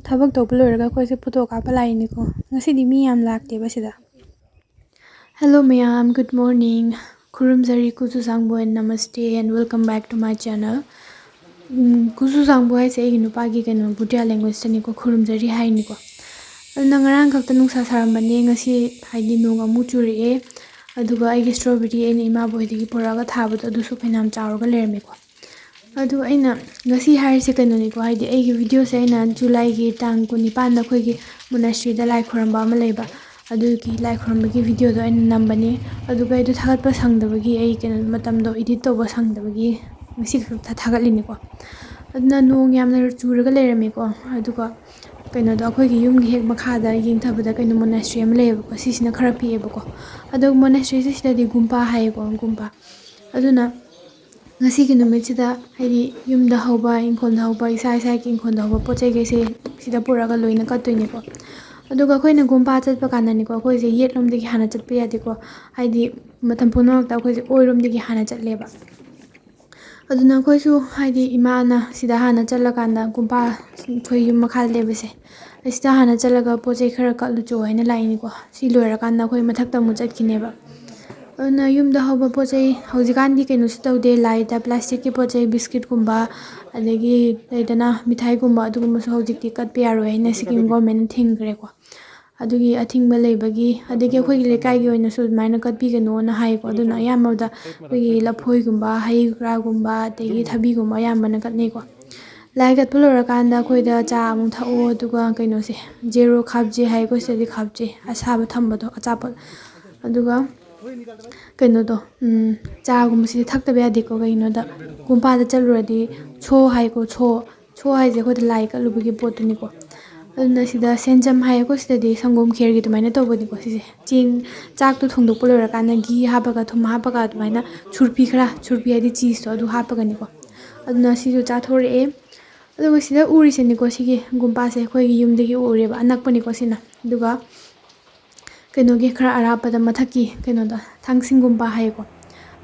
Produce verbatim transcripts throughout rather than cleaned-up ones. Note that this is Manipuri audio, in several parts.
ꯊꯕꯛ ꯇꯧꯕ ꯂꯣꯏꯔꯒ ꯑꯩꯈꯣꯏꯁꯦ ꯐꯣꯇꯣ ꯀꯥꯞꯄ ꯂꯥꯛꯏꯅꯤꯀꯣ꯫ ꯉꯁꯤꯗꯤ ꯃꯤ ꯌꯥꯝ ꯂꯥꯛꯇꯦꯕ ꯁꯤꯗ꯫ Hello ꯃꯌꯥꯝ, good morning. ꯈꯨꯔꯨꯝꯖꯔꯤ ꯀꯨꯆꯨ ꯁꯥꯡꯕꯨ and ꯅꯃꯁꯇꯦ and welcome back to my channel. ꯎꯝ, ꯀꯨꯆꯨ ꯁꯥꯡꯕꯨ ꯍꯥꯏꯁꯦ ꯑꯩꯒꯤ ꯅꯨꯄꯥꯒꯤ ꯀꯩꯅꯣ, ꯕꯨꯇꯤꯌꯥ languageꯇꯅꯤꯀꯣ, ꯈꯨꯔꯨꯝꯖꯔꯤ ꯍꯥꯏꯅꯤꯀꯣ꯫ ꯑꯗꯨꯅ ꯉꯔꯥꯡ ꯈꯛꯇ ꯅꯨꯡꯁꯥ ꯁꯥꯔꯝꯕꯅꯦ, ꯉꯁꯤ ꯍꯥꯏꯗꯤ ꯅꯣꯡ ꯑꯃꯨꯛ ꯆꯨꯔꯛꯑꯦ꯫ ꯑꯗꯨꯒ ꯑꯩꯒꯤ strawberry ꯑꯩꯅ ꯏꯃꯥꯕꯣꯏꯗꯒꯤ ꯄꯨꯔꯛꯑꯒ ꯊꯥꯕꯗꯣ ꯑꯗꯨꯁꯨ ꯐꯅꯌꯥꯝ ꯆꯥꯎꯔꯒ ꯂꯩꯔꯝꯃꯦꯀꯣ꯫ ꯑꯗꯨ ꯑꯩꯅ ꯉꯁꯤ ꯍꯥꯏꯔꯤꯁꯦ ꯀꯩꯅꯣꯅꯤꯀꯣ, ꯍꯥꯏꯗꯤ ꯑꯩꯒꯤ videoꯁꯦ ꯑꯩꯅ Julyꯒꯤ ꯇꯥꯡ ꯀꯨꯟꯅꯤꯄꯥꯟꯗ ꯑꯩꯈꯣꯏꯒꯤ monasteryꯗ ꯂꯥꯏ ꯈꯨꯔꯝꯕ ꯑꯃ ꯂꯩꯕ, ꯑꯗꯨꯒꯤ ꯂꯥꯏ ꯈꯨꯔꯝꯕꯒꯤ videoꯗꯣ ꯑꯩꯅ ꯅꯝꯕꯅꯤ꯫ ꯑꯗꯨꯒ ꯑꯩꯗꯣ ꯊꯥꯒꯠꯄ ꯁꯪꯗꯕꯒꯤ, ꯑꯩ ꯀꯩꯅꯣ, ꯃꯇꯝꯗꯣ edit ꯇꯧꯕ ꯁꯪꯗꯕꯒꯤ ꯉꯁꯤ ꯈꯛꯇ ꯊꯥꯒꯠꯂꯤꯅꯤꯀꯣ꯫ ꯑꯗꯨꯅ ꯅꯣꯡ ꯌꯥꯝꯅ ꯆꯨꯔꯒ ꯂꯩꯔꯝꯃꯦꯀꯣ꯫ ꯑꯗꯨꯒ ꯀꯩꯅꯣꯗꯣ, ꯑꯩꯈꯣꯏꯒꯤ ꯌꯨꯝꯒꯤ ꯍꯦꯛ ꯃꯈꯥꯗ ꯌꯦꯡꯊꯕꯗ ꯀꯩꯅꯣ, monastery ꯑꯃ ꯂꯩꯌꯦꯕꯀꯣ, ꯁꯤꯁꯤꯅ ꯈꯔ ꯄꯤꯛꯑꯦꯕꯀꯣ꯫ ꯑꯗꯣ monasteryꯁꯦ ꯁꯤꯗꯗꯤ ꯒꯨꯝꯄꯥ ꯍꯥꯏꯌꯦꯀꯣ, ꯒꯨꯝꯄꯥ꯫ ꯑꯗꯨꯅ ꯉꯁꯤꯒꯤ ꯅꯨꯃꯤꯠꯁꯤꯗ ꯍꯥꯏꯗꯤ ꯌꯨꯝꯗ ꯍꯧꯕ, ꯏꯪꯈꯣꯜꯗ ꯍꯧꯕ, ꯏꯁꯥ ꯏꯁꯥꯒꯤ ꯏꯪꯈꯣꯜꯗ ꯍꯧꯕ ꯄꯣꯠ ꯆꯩꯈꯩꯁꯦ ꯁꯤꯗ ꯄꯨꯔꯛꯑꯒ ꯂꯣꯏꯅ ꯀꯠꯇꯣꯏꯅꯤꯀꯣ꯫ ꯑꯗꯨꯒ ꯑꯩꯈꯣꯏꯅ ꯒꯨꯝꯄꯥ ꯆꯠꯄ ꯀꯥꯟꯗꯅꯤꯀꯣ, ꯑꯩꯈꯣꯏꯁꯦ ꯌꯦꯠꯂꯣꯝꯗꯒꯤ ꯍꯥꯟꯅ ꯆꯠꯄ ꯌꯥꯗꯦꯀꯣ꯫ ꯍꯥꯏꯗꯤ ꯃꯇꯝ ꯄꯨꯝꯅꯃꯛꯇ ꯑꯩꯈꯣꯏꯁꯦ ꯑꯣꯏꯔꯣꯝꯗꯒꯤ ꯍꯥꯟꯅ ꯆꯠꯂꯦꯕ꯫ ꯑꯗꯨꯅ ꯑꯩꯈꯣꯏꯁꯨ ꯍꯥꯏꯗꯤ ꯏꯃꯥꯅ ꯁꯤꯗ ꯍꯥꯟꯅ ꯆꯠꯂꯀꯥꯟꯗ ꯒꯨꯝꯄꯥ, ꯑꯩꯈꯣꯏ ꯌꯨꯝ ꯃꯈꯥꯗ ꯂꯩꯕꯁꯦ, ꯑꯁꯤꯗ ꯍꯥꯟꯅ ꯆꯠꯂꯒ ꯄꯣꯠ ꯆꯩ ꯈꯔ ꯀꯠꯂꯨꯆꯣ ꯍꯥꯏꯅ ꯂꯥꯛꯏꯅꯤꯀꯣ꯫ ꯁꯤ ꯂꯣꯏꯔꯀꯥꯟꯗ ꯑꯩꯈꯣꯏ ꯃꯊꯛꯇ ꯑꯃꯨꯛ ꯆꯠꯈꯤꯅꯦꯕ꯫ ꯑꯗꯨꯅ ꯌꯨꯝꯗ ꯍꯧꯕ ꯄꯣꯠ ꯆꯩ, ꯍꯧꯖꯤꯛꯀꯥꯟꯗꯤ ꯀꯩꯅꯣꯁꯨ ꯇꯧꯗꯦ, ꯂꯥꯏꯗ plasticꯀꯤ ꯄꯣꯠ ꯆꯩ, biscuitꯀꯨꯝꯕ, ꯑꯗꯒꯤ ꯂꯩꯗꯅ ꯃꯤꯊꯥꯏꯒꯨꯝꯕ, ꯑꯗꯨꯒꯨꯝꯕꯁꯨ ꯍꯧꯖꯤꯛꯇꯤ ꯀꯠꯄ ꯌꯥꯔꯣꯏ ꯍꯥꯏꯅ ꯁꯤꯛꯀꯤꯝ governmentꯅ ꯊꯤꯡꯈ꯭ꯔꯦꯀꯣ꯫ ꯑꯗꯨꯒꯤ ꯑꯊꯤꯡꯕ ꯂꯩꯕꯒꯤ, ꯑꯗꯒꯤ ꯑꯩꯈꯣꯏꯒꯤ ꯂꯩꯀꯥꯏꯒꯤ ꯑꯣꯏꯅꯁꯨ ꯑꯗꯨꯃꯥꯏꯅ ꯀꯠꯄꯤꯒꯅꯣꯅ ꯍꯥꯏꯀꯣ꯫ ꯑꯗꯨꯅ ꯑꯌꯥꯝꯕꯗ ꯑꯩꯈꯣꯏꯒꯤ ꯂꯐꯣꯏꯒꯨꯝꯕ, ꯍꯩ ꯔꯥꯒꯨꯝꯕ, ꯑꯗꯒꯤ ꯊꯕꯤꯒꯨꯝꯕ ꯑꯌꯥꯝꯕꯅ ꯀꯠꯅꯩꯀꯣ꯫ ꯂꯥꯏ ꯀꯠꯄ ꯂꯣꯏꯔꯀꯥꯟꯗ ꯑꯩꯈꯣꯏꯗ ꯆꯥ ꯑꯃꯨꯛ ꯊꯛꯑꯣ, ꯑꯗꯨꯒ ꯀꯩꯅꯣꯁꯦ, ꯖꯦꯔꯣ ꯈꯥꯞꯆꯦ ꯍꯥꯏ, ꯑꯩꯈꯣꯏ ꯁꯤꯗꯗꯤ ꯈꯥꯞꯆꯦ, ꯑꯁꯥꯕ ꯊꯝꯕꯗꯣ, ꯑꯆꯥꯄꯣꯠ꯫ ꯑꯗꯨꯒ ꯀꯩꯅꯣꯗꯣ, ꯎꯝ, ꯆꯥꯒꯨꯝꯕꯁꯤꯗꯤ ꯊꯛꯇꯕ ꯌꯥꯗꯦꯀꯣ꯫ ꯀꯩꯒꯤꯅꯣꯗ, ꯒꯨꯝꯄꯥꯗ ꯆꯠꯂꯨꯔꯗꯤ ꯁꯣ ꯍꯥꯏꯀꯣ, ꯁꯣ, ꯁꯣ ꯍꯥꯏꯁꯦ ꯑꯩꯈꯣꯏꯗ ꯂꯥꯏ ꯀꯠꯂꯨꯕꯒꯤ ꯄꯣꯠꯇꯨꯅꯤꯀꯣ꯫ ꯑꯗꯨꯅ ꯁꯤꯗ ꯁꯦꯟꯖꯝ ꯍꯥꯏꯌꯦꯀꯣ, ꯁꯤꯗꯗꯤ ꯁꯪꯒꯣꯝ ꯈꯦꯔꯒꯤ ꯑꯗꯨꯃꯥꯏꯅ ꯇꯧꯕꯅꯤꯀꯣ ꯁꯤꯁꯦ꯫ ꯆꯦꯡ, ꯆꯥꯛꯇꯣ ꯊꯣꯡꯗꯣꯛꯄ ꯂꯣꯏꯔꯀꯥꯟꯗ ꯘꯤ ꯍꯥꯞꯄꯒ, ꯊꯨꯝ ꯍꯥꯞꯄꯒ ꯑꯗꯨꯃꯥꯏꯅ ꯁꯨꯔꯄꯤ ꯈꯔ, ꯁꯨꯔꯄꯤ ꯍꯥꯏꯗꯤ cheeseꯇꯣ, ꯑꯗꯨ ꯍꯥꯞꯄꯒꯅꯤꯀꯣ꯫ ꯑꯗꯨꯅ ꯁꯤꯁꯨ ꯆꯥꯊꯣꯔꯛꯑꯦ꯫ ꯑꯗꯨꯒ ꯁꯤꯗ ꯎꯔꯤꯁꯤꯅꯤꯀꯣ, ꯁꯤꯒꯤ ꯒꯨꯝꯄꯥꯁꯦ ꯑꯩꯈꯣꯏꯒꯤ ꯌꯨꯝꯗꯒꯤ ꯎꯔꯦꯕ, ꯑꯅꯛꯄꯅꯤꯀꯣ ꯁꯤꯅ꯫ ꯑꯗꯨꯒ ꯀꯩꯅꯣꯒꯤ ꯈꯔ ꯑꯔꯥꯞꯄꯗ ꯃꯊꯛꯀꯤ ꯀꯩꯅꯣꯗ ꯊꯥꯡꯁꯤꯡꯒꯨꯝꯕ ꯍꯥꯏꯌꯦꯀꯣ꯫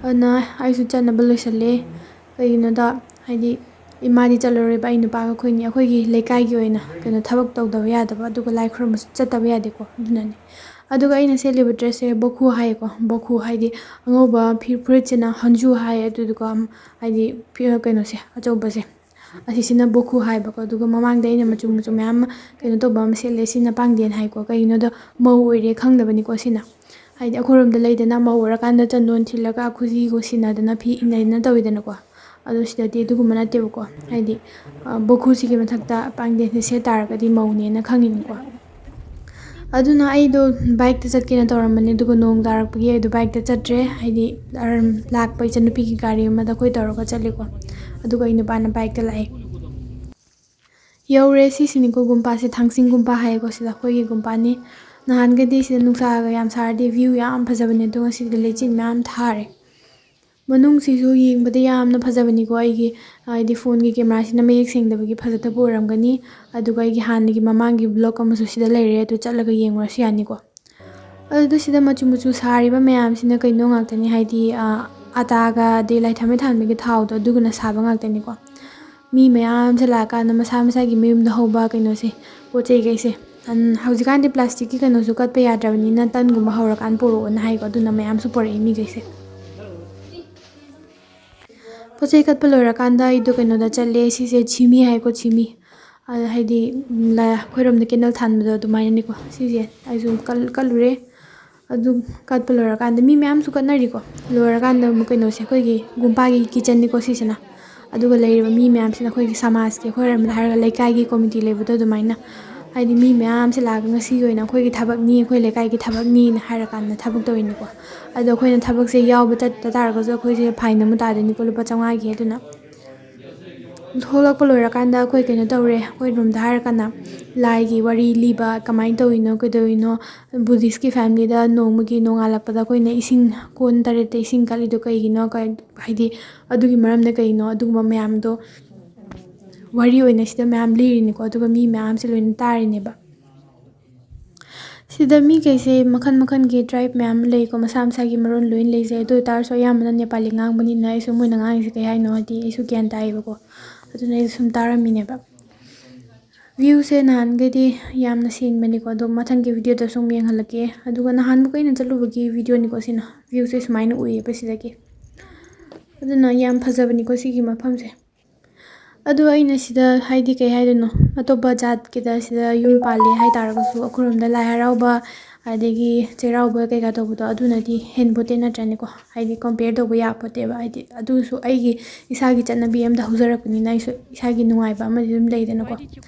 ꯑꯗꯨꯅ ꯑꯩꯁꯨ ꯆꯠꯅꯕ ꯂꯣꯏꯁꯜꯂꯦ꯫ ꯀꯩꯒꯤꯅꯣꯗ ꯍꯥꯏꯗꯤ ꯏꯃꯥꯗꯤ ꯆꯠꯂꯔꯣꯏꯕ, ꯑꯩ ꯅꯨꯄꯥꯒ ꯑꯩꯈꯣꯏꯅꯤ, ꯑꯩꯈꯣꯏꯒꯤ ꯂꯩꯀꯥꯏꯒꯤ ꯑꯣꯏꯅ ꯀꯩꯅꯣ ꯊꯕꯛ ꯇꯧꯗꯕ ꯌꯥꯗꯕ, ꯑꯗꯨꯒ ꯂꯥꯏ ꯈꯨꯔꯨꯝꯕꯁꯨ ꯆꯠꯇꯕ ꯌꯥꯗꯦꯀꯣ, ꯑꯗꯨꯅꯅꯦ꯫ ꯑꯗꯨꯒ ꯑꯩꯅ ꯁꯦꯠꯂꯤꯕ dressꯁꯦ ꯕꯣꯈꯨ ꯍꯥꯏꯌꯦꯀꯣ, ꯕꯣꯈꯨ ꯍꯥꯏꯗꯤ ꯑꯉꯧꯕ ꯐꯤ-, ꯐꯨꯔꯤꯠꯁꯤꯅ ꯍꯟꯖꯨ ꯍꯥꯏ, ꯑꯗꯨꯗꯨꯒ, ꯎꯝ, ꯍꯥꯏꯗꯤ ꯐꯤ-, ꯀꯩꯅꯣꯁꯦ ꯑꯆꯧꯕꯁꯦ, ꯑꯁꯤꯁꯤꯅ ꯕꯣꯈꯨ ꯍꯥꯏꯕꯀꯣ꯫ ꯑꯗꯨꯒ ꯃꯃꯥꯡꯗ ꯑꯩꯅ ꯃꯆꯨ ꯃꯆꯨ ꯃꯌꯥꯝ ꯑꯃ ꯀꯩꯅꯣ ꯇꯧꯕ ꯑꯃ ꯁꯦꯠꯂꯦ, ꯁꯤꯅ ꯄꯥꯡꯗꯦꯟ ꯍꯥꯏꯀꯣ꯫ ꯀꯩꯒꯤꯅꯣꯗ ꯃꯧ ꯑꯣꯏꯔꯦ ꯈꯪꯗꯕꯅꯤꯀꯣ ꯁꯤꯅ꯫ ꯍꯥꯏꯗꯤ ꯑꯩꯈꯣꯏꯔꯣꯝꯗ ꯂꯩꯗꯅ, ꯃꯧ ꯑꯣꯏꯔꯀꯥꯟꯗ ꯆꯟꯗꯣꯟ ꯊꯤꯜꯂꯒ ꯈꯨꯖꯤꯒ ꯁꯤꯟꯅꯗꯅ ꯐꯤ ꯏꯟꯅꯗꯅ ꯇꯧꯋꯤꯗꯅꯀꯣ꯫ ꯑꯗꯣ ꯁꯤꯗꯗꯤ ꯑꯗꯨꯒꯨꯝꯕ ꯅꯠꯇꯦꯕꯀꯣ꯫ ꯍꯥꯏꯗꯤ, ꯑ, ꯕꯣꯈꯨꯁꯤꯒꯤ ꯃꯊꯛꯇ ꯄꯥꯡꯗꯦꯟꯁꯦ ꯁꯦꯠ ꯇꯥꯔꯒꯗꯤ ꯃꯧꯅꯦꯅ ꯈꯪꯉꯤꯅꯤꯀꯣ꯫ ꯑꯗꯨꯅ ꯑꯩꯗꯣ bikeꯇ ꯆꯠꯀꯦꯅ ꯇꯧꯔꯝꯕꯅꯦ, ꯑꯗꯨꯒ ꯅꯣꯡ ꯇꯥꯔꯛꯄꯒꯤ ꯑꯩꯗꯣ bikeꯇ ꯆꯠꯇ꯭ꯔꯦ꯫ ꯍꯥꯏꯗꯤ, ꯑꯔꯝ-, ꯂꯥꯛꯄ ꯏꯆꯟꯅꯨꯄꯤꯒꯤ ꯒꯥꯔꯤ ꯑꯃꯗ ꯑꯩꯈꯣꯏ ꯇꯧꯔꯒ ꯆꯠꯂꯦꯀꯣ꯫ ꯑꯗꯨꯒ ꯑꯩ ꯅꯨꯄꯥꯅ bikeꯇ ꯂꯥꯛꯑꯦ꯫ ꯌꯧꯔꯦ, ꯁꯤꯁꯤꯅꯤꯀꯣ ꯒꯨꯝꯄꯥꯁꯦ, ꯊꯥꯡꯁꯤꯡ ꯒꯨꯝꯄꯥ ꯍꯥꯏꯌꯦꯀꯣ, ꯁꯤꯗ ꯑꯩꯈꯣꯏꯒꯤ ꯒꯨꯝꯄꯥꯅꯤ꯫ ꯅꯍꯥꯟꯒꯗꯤ ꯁꯤꯗ ꯅꯨꯡꯁꯥꯒ ꯌꯥꯝ ꯁꯥꯔꯗꯤ view ꯌꯥꯝ ꯐꯖꯕꯅꯦ, ꯑꯗꯣ ꯉꯁꯤꯗꯤ ꯂꯩꯆꯤꯟ ꯃꯌꯥꯝ ꯊꯥꯔꯦ꯫ ꯃꯅꯨꯡꯁꯤꯁꯨ ꯌꯦꯡꯕꯗ ꯌꯥꯝꯅ ꯐꯖꯕꯅꯤꯀꯣ꯫ ꯑꯩꯒꯤ, ꯍꯥꯏꯗꯤ, phoneꯒꯤ cameraꯁꯤꯅ ꯃꯌꯦꯛ ꯁꯦꯡꯗꯕꯒꯤ ꯐꯖꯗꯕ ꯑꯣꯏꯔꯝꯒꯅꯤ꯫ ꯑꯗꯨꯒ ꯑꯩꯒꯤ ꯍꯥꯟꯅꯒꯤ ꯃꯃꯥꯡꯒꯤ vlog ꯑꯃꯁꯨ ꯁꯤꯗ ꯂꯩꯔꯦ, ꯑꯗꯨ ꯆꯠꯂꯒ ꯌꯦꯡꯉꯨꯔꯁꯨ ꯌꯥꯅꯤꯀꯣ꯫ ꯑꯗꯨꯗ ꯁꯤꯗ ꯃꯆꯨ ꯃꯆꯨ ꯁꯥꯔꯤꯕ ꯃꯌꯥꯝꯁꯤꯅ ꯀꯩꯅꯣ ꯉꯥꯛꯇꯅꯤ, ꯍꯥꯏꯗꯤ, ꯑ, ꯑꯇꯥꯒ ꯑꯗꯩ ꯂꯥꯏꯊꯝꯃꯩ ꯊꯥꯟꯕꯒꯤ ꯊꯥꯎꯗꯣ, ꯑꯗꯨꯒꯅ ꯁꯥꯕ ꯉꯥꯛꯇꯅꯤꯀꯣ꯫ ꯃꯤ ꯃꯌꯥꯝꯁꯦ ꯂꯥꯛꯑꯀꯥꯟꯗ ꯃꯁꯥ ꯃꯁꯥꯒꯤ ꯃꯌꯨꯝꯗ ꯍꯧꯕ ꯀꯩꯅꯣꯁꯦ, ꯄꯣꯠ ꯆꯩꯈꯩꯁꯦ, ꯎꯝ, ꯍꯧꯖꯤꯛꯀꯥꯟꯗꯤ plasticꯀꯤ ꯀꯩꯅꯣꯁꯨ ꯀꯠꯄ ꯌꯥꯗ꯭ꯔꯕꯅꯤꯅ, ꯇꯟꯒꯨꯝꯕ ꯍꯧꯔꯀꯥꯟꯗ ꯄꯨꯔꯛꯑꯣꯅ ꯍꯥꯏꯀꯣ, ꯑꯗꯨꯅ ꯃꯌꯥꯝꯁꯨ ꯄꯨꯔꯛꯑꯦ ꯃꯤꯈꯩꯁꯦ꯫ ꯄꯣꯠ ꯆꯩ ꯀꯠꯄ ꯂꯣꯏꯔꯀꯥꯟꯗ ꯑꯩꯗꯣ ꯀꯩꯅꯣꯗ ꯆꯠꯂꯦ, ꯁꯤꯁꯦ ꯁꯤꯃꯤ ꯍꯥꯏꯀꯣ, ꯁꯤꯃꯤ꯫ ꯑꯗ ꯍꯥꯏꯗꯤ, ꯂ-, ꯑꯩꯈꯣꯏꯔꯣꯝꯗ candle ꯊꯥꯟꯕꯗꯣ ꯑꯗꯨꯃꯥꯏꯅꯅꯤꯀꯣ꯫ ꯁꯤꯁꯦ ꯑꯩꯁꯨ ꯀꯜ-, ꯀꯠꯂꯨꯔꯦ꯫ ꯑꯗꯨ ꯀꯠꯄ ꯂꯣꯏꯔꯀꯥꯟꯗ ꯃꯤ ꯃꯌꯥꯝꯁꯨ ꯀꯠꯅꯔꯤꯀꯣ꯫ ꯂꯣꯏꯔꯀꯥꯟꯗ ꯑꯃꯨꯛ ꯀꯩꯅꯣꯁꯦ, ꯑꯩꯈꯣꯏꯒꯤ ꯒꯨꯝꯄꯥꯒꯤ kitchenꯅꯤꯀꯣ ꯁꯤꯁꯤꯅ꯫ ꯑꯗꯨꯒ ꯂꯩꯔꯤꯕ ꯃꯤ ꯃꯌꯥꯝꯁꯤꯅ ꯑꯩꯈꯣꯏꯒꯤ ꯁꯃꯥꯖꯀꯤ, ꯑꯩꯈꯣꯏꯔꯣꯝꯗ ꯍꯥꯏꯔꯒ ꯂꯩꯀꯥꯏꯒꯤ committee ꯂꯩꯕꯗꯣ ꯑꯗꯨꯃꯥꯏꯅ, ꯍꯥꯏꯗꯤ, ꯃꯤ ꯃꯌꯥꯝꯁꯦ ꯂꯥꯛꯑꯒ ꯉꯁꯤꯒꯤ ꯑꯣꯏꯅ ꯑꯩꯈꯣꯏꯒꯤ ꯊꯕꯛꯅꯤ, ꯑꯩꯈꯣꯏ ꯂꯩꯀꯥꯏꯒꯤ ꯊꯕꯛꯅꯤꯅ ꯍꯥꯏꯔꯀꯥꯟꯗ ꯊꯕꯛ ꯇꯧꯔꯤꯅꯤꯀꯣ꯫ ꯑꯗꯣ ꯑꯩꯈꯣꯏꯅ ꯊꯕꯛꯁꯦ ꯌꯥꯎꯕ ꯆꯠꯇ ꯇꯥꯔꯒꯁꯨ ꯑꯩꯈꯣꯏꯁꯦ fine ꯑꯃꯨꯛ ꯇꯥꯗꯣꯏꯅꯤꯀꯣ, ꯂꯨꯄꯥ ꯆꯥꯝꯃꯉꯥꯒꯤ꯫ ꯑꯗꯨꯅ ꯊꯣꯛꯂꯛꯄ ꯂꯣꯏꯔꯀꯥꯟꯗ ꯑꯩꯈꯣꯏ ꯀꯩꯅꯣ ꯇꯧꯔꯦ, ꯑꯩꯈꯣꯏ ꯔꯨꯝꯗ ꯍꯥꯏꯔꯀꯥꯟꯗ ꯂꯥꯏꯒꯤ ꯋꯥꯔꯤ ꯂꯤꯕ, ꯀꯃꯥꯏꯅ ꯇꯧꯔꯤꯅꯣ, ꯀꯩꯗꯧꯔꯤꯅꯣ, ꯕꯨꯙꯤꯁꯀꯤ familyꯗ ꯅꯣꯡꯃꯒꯤ ꯅꯣꯡꯉꯥꯜꯂꯛꯄꯗ ꯑꯩꯈꯣꯏꯅ ꯏꯁꯤꯡ ꯀꯣꯟ ꯇꯔꯦꯠꯇ ꯏꯁꯤꯡ ꯀꯠꯂꯤꯗꯣ ꯀꯩꯒꯤꯅꯣ, ꯀꯩ-, ꯍꯥꯏꯗꯤ, ꯑꯗꯨꯒꯤ ꯃꯔꯝꯅ ꯀꯩꯅꯣ, ꯑꯗꯨꯒꯨꯝꯕ ꯃꯌꯥꯝꯗꯣ ꯋꯥꯔꯤ ꯑꯣꯏꯅ ꯁꯤꯗ ꯃꯌꯥꯝ ꯂꯤꯔꯤꯅꯤꯀꯣ, ꯑꯗꯨꯒ ꯃꯤ ꯃꯌꯥꯝꯁꯦ ꯂꯣꯏꯅ ꯇꯥꯔꯤꯅꯦꯕ꯫ ꯁꯤꯗ ꯃꯤꯈꯩꯁꯦ ꯃꯈꯜ ꯃꯈꯜꯒꯤ tribe ꯃꯌꯥꯝ ꯑꯃ ꯂꯩꯀꯣ, ꯃꯁꯥ ꯃꯁꯥꯒꯤ ꯃꯔꯣꯟ ꯂꯣꯏꯅ ꯂꯩꯖꯩ꯫ ꯑꯗꯨ ꯑꯣꯏ ꯇꯥꯔꯁꯨ ꯑꯌꯥꯝꯕꯅ ꯅꯦꯄꯥꯂꯤ ꯉꯥꯡꯕꯅꯤꯅ ꯑꯩꯁꯨ ꯃꯣꯏꯅ ꯉꯥꯡꯉꯤꯁꯦ ꯀꯩ ꯍꯥꯏꯅꯣ ꯍꯥꯏꯗꯤ ꯑꯩꯁꯨ ꯒ꯭ꯌꯥꯟ ꯇꯥꯏꯌꯦꯕꯀꯣ꯫ ꯑꯗꯨꯅ ꯑꯩꯁꯨ ꯁꯨꯝ ꯇꯥꯔꯝꯃꯤꯅꯦꯕ꯫ Viewꯁꯦ ꯅꯍꯥꯟꯒꯩꯗꯤ ꯌꯥꯝꯅ ꯁꯦꯡꯕꯅꯤꯀꯣ, ꯑꯗꯣ ꯃꯊꯪꯒꯤ videoꯗ ꯁꯨꯝ ꯌꯦꯡꯍꯜꯂꯛꯀꯦ꯫ ꯑꯗꯨꯒ ꯅꯍꯥꯟꯃꯨꯛ ꯑꯩꯅ ꯆꯠꯂꯨꯕꯒꯤ videoꯅꯤꯀꯣ ꯁꯤꯅ꯫ Viewꯁꯦ ꯁꯨꯃꯥꯏꯅ ꯎꯏꯌꯦꯕ ꯁꯤꯗꯒꯤ꯫ ꯑꯗꯨꯅ ꯌꯥꯝ ꯐꯖꯕꯅꯤꯀꯣ ꯁꯤꯒꯤ ꯃꯐꯝꯁꯦ꯫ ꯑꯗꯣ ꯑꯩꯅ ꯁꯤꯗ, ꯍꯥꯏꯗꯤ, ꯀꯩ ꯍꯥꯏꯗꯣꯏꯅꯣ, ꯑꯇꯣꯞꯄ ꯖꯥꯠꯀꯤꯗ ꯁꯤꯗ ꯌꯨꯝ ꯄꯥꯜꯂꯦ ꯍꯥꯏ ꯇꯥꯔꯒꯁꯨ, ꯑꯩꯈꯣꯏꯔꯣꯝꯗ ꯂꯥꯏ ꯍꯔꯥꯎꯕ, ꯑꯗꯒꯤ ꯆꯩꯔꯥꯎꯕ ꯀꯩꯀꯥ ꯇꯧꯕꯗꯣ, ꯑꯗꯨꯅꯗꯤ ꯍꯦꯟꯄꯣꯠꯇꯦ, ꯅꯠꯇ꯭ꯔꯅꯦꯀꯣ? ꯍꯥꯏꯗꯤ, compare ꯇꯧꯕ ꯌꯥꯄꯣꯠꯇꯦꯕ꯫ ꯍꯥꯏꯗꯤ, ꯑꯗꯨꯁꯨ ꯑꯩꯒꯤ ꯏꯁꯥꯒꯤ ꯆꯠꯅꯕꯤ ꯑꯝꯗ ꯍꯧꯖꯔꯛꯄꯅꯤꯅ, ꯑꯩꯁꯨ ꯏꯁꯥꯒꯤ ꯅꯨꯡꯉꯥꯏꯕ ꯑꯃꯗꯤ ꯑꯗꯨꯝ ꯂꯩꯗꯅꯀꯣ?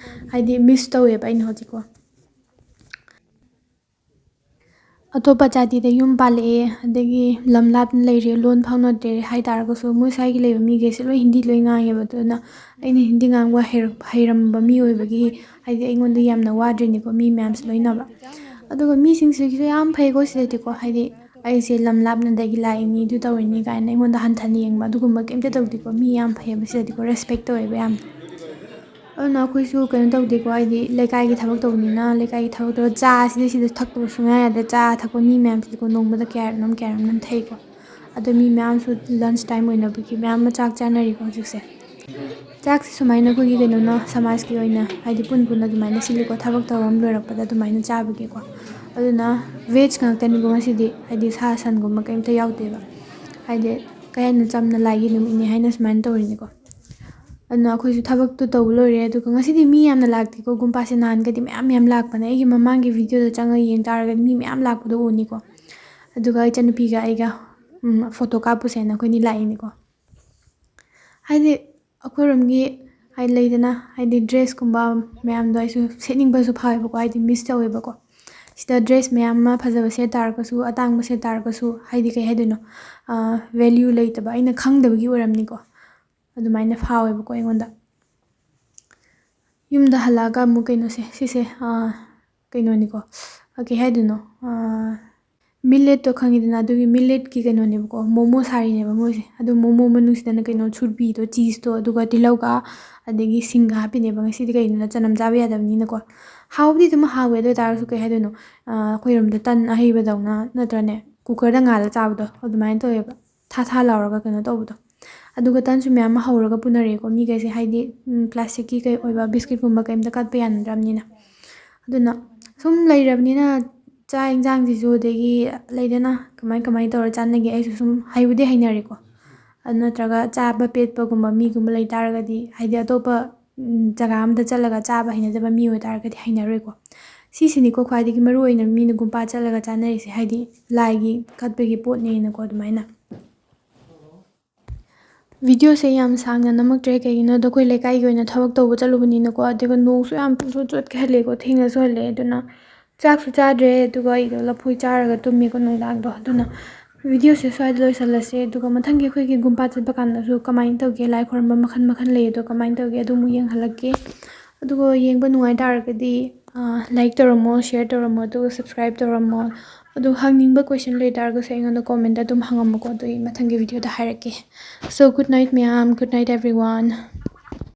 ꯍꯥꯏꯗꯤ, miss ꯇꯧꯋꯦꯕ ꯑꯩꯅ ꯍꯧꯖꯤꯛꯀꯣ꯫ ꯑꯇꯣꯞꯄ ꯖꯥꯇꯤꯗ ꯌꯨꯝ ꯄꯥꯜꯂꯛꯑꯦ, ꯑꯗꯒꯤ ꯂꯝ ꯂꯥꯞꯅ ꯂꯩꯔꯦ, ꯂꯣꯟ ꯐꯥꯎꯅꯗ꯭ꯔꯦ ꯍꯥꯏ ꯇꯥꯔꯒꯁꯨ, ꯃꯣꯏ ꯁ꯭ꯋꯥꯏꯒꯤ ꯂꯩꯕ ꯃꯤꯈꯩꯁꯦ ꯂꯣꯏ ꯍꯤꯟꯗꯤ ꯂꯣꯏ ꯉꯥꯡꯉꯦꯕ꯫ ꯑꯗꯨꯅ ꯑꯩꯅ ꯍꯤꯟꯗꯤ ꯉꯥꯡꯕ ꯍꯩꯔꯛ-, ꯍꯩꯔꯝꯕ ꯃꯤ ꯑꯣꯏꯕꯒꯤ, ꯍꯥꯏꯗꯤ, ꯑꯩꯉꯣꯟꯗ ꯌꯥꯝꯅ ꯋꯥꯗ꯭ꯔꯤꯅꯤꯀꯣ, ꯃꯤ ꯃꯌꯥꯝꯁꯦ ꯂꯣꯏꯅꯕ꯫ ꯑꯗꯨꯒ ꯃꯤꯁꯤꯡꯁꯤꯒꯤꯁꯨ ꯌꯥꯝ ꯐꯩꯀꯣ ꯁꯤꯗꯗꯤꯀꯣ, ꯍꯥꯏꯗꯤ, ꯑꯩꯁꯦ ꯂꯝ ꯂꯥꯞꯅꯗꯒꯤ ꯂꯥꯛꯏꯅꯤ, ꯑꯗꯨ ꯇꯧꯔꯤꯅꯤ ꯀꯥꯏꯅ ꯑꯩꯉꯣꯟꯗ ꯍꯟꯊꯅ ꯌꯦꯡꯕ ꯑꯗꯨꯒꯨꯝꯕ ꯀꯩꯝꯇ ꯇꯧꯗꯦꯀꯣ꯫ ꯃꯤ ꯌꯥꯝ ꯐꯩꯌꯦꯕ ꯁꯤꯗꯗꯤꯀꯣ, respect ꯇꯧꯋꯦꯕ ꯌꯥꯝꯅ꯫ ꯑꯗꯨꯅ ꯑꯩꯈꯣꯏꯁꯨ ꯀꯩꯅꯣ ꯇꯧꯗꯦꯀꯣ, ꯍꯥꯏꯗꯤ ꯂꯩꯀꯥꯏꯒꯤ ꯊꯕꯛ ꯇꯧꯕꯅꯤꯅ, ꯂꯩꯀꯥꯏꯒꯤ ꯊꯕꯛ ꯇꯧꯔ ꯆꯥꯁꯤꯗꯤ ꯁꯤꯗ ꯊꯛꯇꯕ ꯁꯨꯡꯌꯥ ꯌꯥꯗꯦ꯫ ꯆꯥ ꯊꯛꯄ ꯃꯤ ꯃꯌꯥꯝꯁꯤꯗꯤꯀꯣ, ꯅꯣꯡꯃꯗ ꯀꯌꯥꯔꯛꯅꯣꯝ ꯀꯌꯥꯔꯛꯅꯣꯝ ꯊꯛꯏꯀꯣ꯫ ꯑꯗꯣ ꯃꯤ ꯃꯌꯥꯝꯁꯨ lunch time ꯑꯣꯏꯅꯕꯒꯤ ꯃꯌꯥꯝ ꯑꯃ ꯆꯥꯛ ꯆꯥꯅꯔꯤꯀꯣ ꯍꯧꯖꯤꯛꯁꯦ꯫ ꯆꯥꯛꯁꯤ ꯁꯨꯃꯥꯏꯅ ꯑꯩꯈꯣꯏꯒꯤ ꯀꯩꯅꯣꯅ, ꯁꯃꯥꯖꯀꯤ ꯑꯣꯏꯅ, ꯍꯥꯏꯗꯤ ꯄꯨꯟ ꯄꯨꯟꯅ ꯑꯗꯨꯃꯥꯏꯅ ꯁꯤꯜꯂꯤꯀꯣ꯫ ꯊꯕꯛ ꯇꯧꯔꯝ ꯂꯣꯏꯔꯛꯄꯗ ꯑꯗꯨꯃꯥꯏꯅ ꯆꯥꯕꯒꯤꯀꯣ꯫ ꯑꯗꯨꯅ veg ꯉꯥꯛꯇꯅꯤꯀꯣ ꯉꯁꯤꯗꯤ, ꯍꯥꯏꯗꯤ ꯁꯥ ꯁꯟꯒꯨꯝꯕ ꯀꯩꯝꯇ ꯌꯥꯎꯗꯦꯕ꯫ ꯍꯥꯏꯗꯤ ꯀꯩ ꯍꯥꯏꯅꯣ, ꯆꯝꯅ ꯂꯥꯏꯒꯤ ꯅꯨꯃꯤꯠꯅꯤ ꯍꯥꯏꯅ ꯁꯨꯃꯥꯏꯅ ꯇꯧꯔꯤꯅꯤꯀꯣ꯫ ꯑꯗꯨꯅ ꯑꯩꯈꯣꯏꯁꯨ ꯊꯕꯛꯇꯣ ꯇꯧꯕ ꯂꯣꯏꯔꯦ꯫ ꯑꯗꯨꯒ ꯉꯁꯤꯗꯤ ꯃꯤ ꯌꯥꯝꯅ ꯂꯥꯛꯇꯦꯀꯣ, ꯒꯨꯝꯄꯥꯁꯦ ꯅꯍꯥꯟꯒꯗꯤ ꯃꯌꯥꯝ ꯃꯌꯥꯝ ꯂꯥꯛꯄꯅꯦ꯫ ꯑꯩꯒꯤ ꯃꯃꯥꯡꯒꯤ videoꯗ ꯆꯪꯉꯒ ꯌꯦꯡ ꯇꯥꯔꯒꯗꯤ ꯃꯤ ꯃꯌꯥꯝ ꯂꯥꯛꯄꯗꯣ ꯎꯅꯤꯀꯣ꯫ ꯑꯗꯨꯒ ꯏꯆꯟꯅꯨꯄꯤꯒ ꯑꯩꯒ, ꯎꯝ, photo ꯀꯥꯞꯄꯨꯁꯦꯅ ꯑꯩꯈꯣꯏꯅꯤ ꯂꯥꯛꯏꯅꯤꯀꯣ꯫ ꯍꯥꯏꯗꯤ ꯑꯩꯈꯣꯏꯔꯣꯝꯒꯤ, ꯍꯥꯏꯗꯤ ꯂꯩꯗꯅ, ꯍꯥꯏꯗꯤ dressꯀꯨꯝꯕ ꯃꯌꯥꯝꯗꯣ ꯑꯩꯁꯨ ꯁꯦꯠꯅꯤꯡꯕꯁꯨ ꯐꯥꯎꯋꯦꯕꯀꯣ, ꯍꯥꯏꯗꯤ miss ꯇꯧꯋꯦꯕꯀꯣ꯫ ꯁꯤꯗ dress ꯃꯌꯥꯝ ꯑꯃ ꯐꯖꯕ ꯁꯦꯠ ꯇꯥꯔꯒꯁꯨ, ꯑꯇꯥꯡꯕ ꯁꯦꯠ ꯇꯥꯔꯒꯁꯨ, ꯍꯥꯏꯗꯤ ꯀꯩ ꯍꯥꯏꯗꯣꯏꯅꯣ, ꯑ, value ꯂꯩꯇꯕ, ꯑꯩꯅ ꯈꯪꯗꯕꯒꯤ ꯑꯣꯏꯔꯝꯅꯤꯀꯣ꯫ ꯑꯗꯨꯃꯥꯏꯅ ꯐꯥꯎꯋꯦꯕꯀꯣ ꯑꯩꯉꯣꯟꯗ꯫ ꯌꯨꯝꯗ ꯍꯜꯂꯛꯑꯒ ꯑꯃꯨꯛ ꯀꯩꯅꯣꯁꯦ, ꯁꯤꯁꯦ, ꯑꯥ, ꯀꯩꯅꯣꯅꯤꯀꯣ, ꯑꯥ, ꯀꯩ ꯍꯥꯏꯗꯣꯏꯅꯣ, ꯑꯥ, milletꯇꯣ ꯈꯪꯉꯤꯗꯅ, ꯑꯗꯨꯒꯤ milletꯀꯤ ꯀꯩꯅꯣꯅꯦꯕꯀꯣ, ꯃꯣꯃꯣ ꯁꯥꯔꯤꯅꯦꯕ ꯃꯣꯏꯁꯦ꯫ ꯑꯗꯨ ꯃꯣꯃꯣ ꯃꯅꯨꯡꯁꯤꯗꯅ ꯀꯩꯅꯣ, ꯁꯨꯔꯕꯤꯗꯣ, cheeseꯇꯣ, ꯑꯗꯨꯒ ꯇꯤꯜꯍꯧꯒ, ꯑꯗꯒꯤ ꯁꯤꯡꯒ ꯍꯥꯞꯄꯤꯅꯦꯕ꯫ ꯉꯁꯤꯗꯤ ꯀꯩꯅꯣꯅ ꯆꯅꯝ ꯆꯥꯕ ꯌꯥꯗꯕꯅꯤꯅꯀꯣ꯫ ꯍꯥꯎꯕꯗꯤ ꯑꯗꯨꯝ ꯍꯥꯎꯋꯦ, ꯑꯗꯨ ꯑꯣꯏ ꯇꯥꯔꯁꯨ ꯀꯩ ꯍꯥꯏꯗꯣꯏꯅꯣ, ꯑꯥ, ꯑꯩꯈꯣꯏꯔꯣꯝꯗ ꯇꯟ ꯑꯍꯩꯕꯗꯧꯅ, ꯅꯠꯇ꯭ꯔꯅꯦ, cookerꯗ ꯉꯥꯜꯂ ꯆꯥꯕꯗꯣ ꯑꯗꯨꯃꯥꯏꯅ ꯇꯧꯋꯦꯕ꯫ ꯊꯥ ꯊꯥ ꯂꯥꯎꯔꯒ ꯀꯩꯅꯣ ꯇꯧꯕꯗꯣ꯫ ꯑꯗꯨꯒ ꯇꯟꯁꯨ ꯃꯌꯥꯝ ꯑꯃ ꯍꯧꯔꯒ ꯄꯨꯅꯔꯦꯀꯣ ꯃꯤꯈꯩꯁꯦ, ꯍꯥꯏꯗꯤ ꯎꯝ, ꯄ꯭ꯂꯥꯁꯇꯤꯛꯀꯤ ꯀꯩ ꯑꯣꯏꯕ ꯕꯤꯁꯀꯤꯠꯀꯨꯝꯕ ꯀꯩꯝꯇ ꯀꯠꯄ ꯌꯥꯅꯗ꯭ꯔꯕꯅꯤꯅ꯫ ꯑꯗꯨꯅ ꯁꯨꯝ ꯂꯩꯔꯕꯅꯤꯅ ꯆꯥꯛ ꯌꯦꯟꯁꯥꯡꯁꯤꯁꯨ ꯑꯗꯒꯤ ꯂꯩꯗꯅ ꯀꯃꯥꯏ ꯀꯃꯥꯏ ꯇꯧꯔ ꯆꯥꯟꯅꯒꯦ ꯑꯩꯁꯨ ꯁꯨꯝ ꯍꯩꯕꯨꯗꯤ ꯍꯩꯅꯔꯦꯀꯣ꯫ ꯑꯗꯨ ꯅꯠꯇ꯭ꯔꯒ ꯆꯥꯕ ꯄꯦꯠꯄꯒꯨꯝꯕ ꯃꯤꯒꯨꯝꯕ ꯂꯩ ꯇꯥꯔꯒꯗꯤ, ꯍꯥꯏꯗꯤ ꯑꯇꯣꯞꯄ ꯎꯝ, ꯖꯒꯥ ꯑꯃꯗ ꯆꯠꯂꯒ ꯆꯥꯕ ꯍꯩꯅꯗꯕ ꯃꯤ ꯑꯣꯏꯇꯥꯔꯒꯗꯤ ꯍꯩꯅꯔꯣꯏꯀꯣ꯫ ꯁꯤꯁꯤꯅꯤꯀꯣ ꯈ꯭ꯋꯥꯏꯗꯒꯤ ꯃꯔꯨ ꯑꯣꯏꯅ ꯃꯤꯅ ꯒꯨꯝꯄꯥ ꯆꯠꯂꯒ ꯆꯥꯅꯔꯤꯁꯦ, ꯍꯥꯏꯗꯤ ꯂꯥꯏꯒꯤ ꯀꯠꯄꯒꯤ ꯄꯣꯠꯅꯦꯅꯀꯣ ꯑꯗꯨꯃꯥꯏꯅ꯫ ꯚꯤꯗꯤꯑꯣꯁꯦ ꯌꯥꯝ ꯁꯥꯡꯅ ꯅꯝꯃꯛꯇ꯭ꯔꯦ, ꯀꯩꯒꯤꯅꯣꯗ ꯑꯩꯈꯣꯏ ꯂꯩꯀꯥꯏꯒꯤ ꯑꯣꯏꯅ ꯊꯕꯛ ꯇꯧꯕ ꯆꯠꯂꯨꯕꯅꯤꯅꯀꯣ, ꯑꯗꯨꯒ ꯅꯣꯡꯁꯨ ꯌꯥꯝ ꯄꯨꯡꯆꯨ ꯆꯨꯠꯀ ꯍꯜꯂꯦꯀꯣ, ꯊꯦꯡꯅꯁꯨ ꯍꯜꯂꯦ꯫ ꯑꯗꯨꯅ ꯆꯥꯛꯁꯨ ꯆꯥꯗ꯭ꯔꯦ, ꯑꯗꯨꯒ ꯑꯩꯗꯣ ꯂꯐꯣꯏ ꯆꯥꯔꯒ ꯇꯨꯝꯃꯦꯀꯣ ꯅꯨꯡꯗꯥꯡꯗꯣ꯫ ꯑꯗꯨꯅ ꯚꯤꯗꯤꯑꯣꯁꯦ ꯁ꯭ꯋꯥꯏꯗ ꯂꯣꯏꯁꯤꯜꯂꯁꯦ, ꯑꯗꯨꯒ ꯃꯊꯪꯒꯤ ꯑꯩꯈꯣꯏꯒꯤ ꯒꯨꯝꯄꯥ ꯆꯠꯄ ꯀꯥꯟꯗꯁꯨ ꯀꯃꯥꯏꯅ ꯇꯧꯒꯦ, ꯂꯥꯏ ꯈꯣꯏꯔꯝꯕ ꯃꯈꯜ ꯃꯈꯜ ꯂꯩ, ꯑꯗꯣ ꯀꯃꯥꯏꯅ ꯇꯧꯒꯦ ꯑꯗꯨ ꯑꯃꯨꯛ ꯌꯦꯡꯍꯜꯂꯛꯀꯦ꯫ ꯑꯗꯨꯒ ꯌꯦꯡꯕ ꯅꯨꯡꯉꯥꯏ ꯇꯥꯔꯒꯗꯤ ꯂꯥꯏꯛ ꯇꯧꯔꯝꯃꯣ, ꯁꯤꯌꯔ ꯇꯧꯔꯝꯃꯣ, ꯑꯗꯨꯒ ꯁꯕꯁꯀ꯭ꯔꯥꯏꯞ ꯇꯧꯔꯝꯃꯣ꯫ ꯑꯗꯨ ꯍꯪꯅꯤꯡꯕ ꯀꯣꯏꯁꯟ ꯂꯩ ꯇꯥꯔꯒꯁꯨ ꯑꯩꯉꯣꯟꯗ ꯀꯣꯃꯦꯟꯗ ꯑꯗꯨꯝ ꯍꯪꯉꯝꯃꯨꯀꯣ, ꯑꯗꯨ ꯑꯩ ꯃꯊꯪꯒꯤ ꯚꯤꯗꯤꯑꯣꯗ ꯍꯥꯏꯔꯛꯀꯦ꯫ So good night ꯃꯌꯥꯝ, good night everyone꯫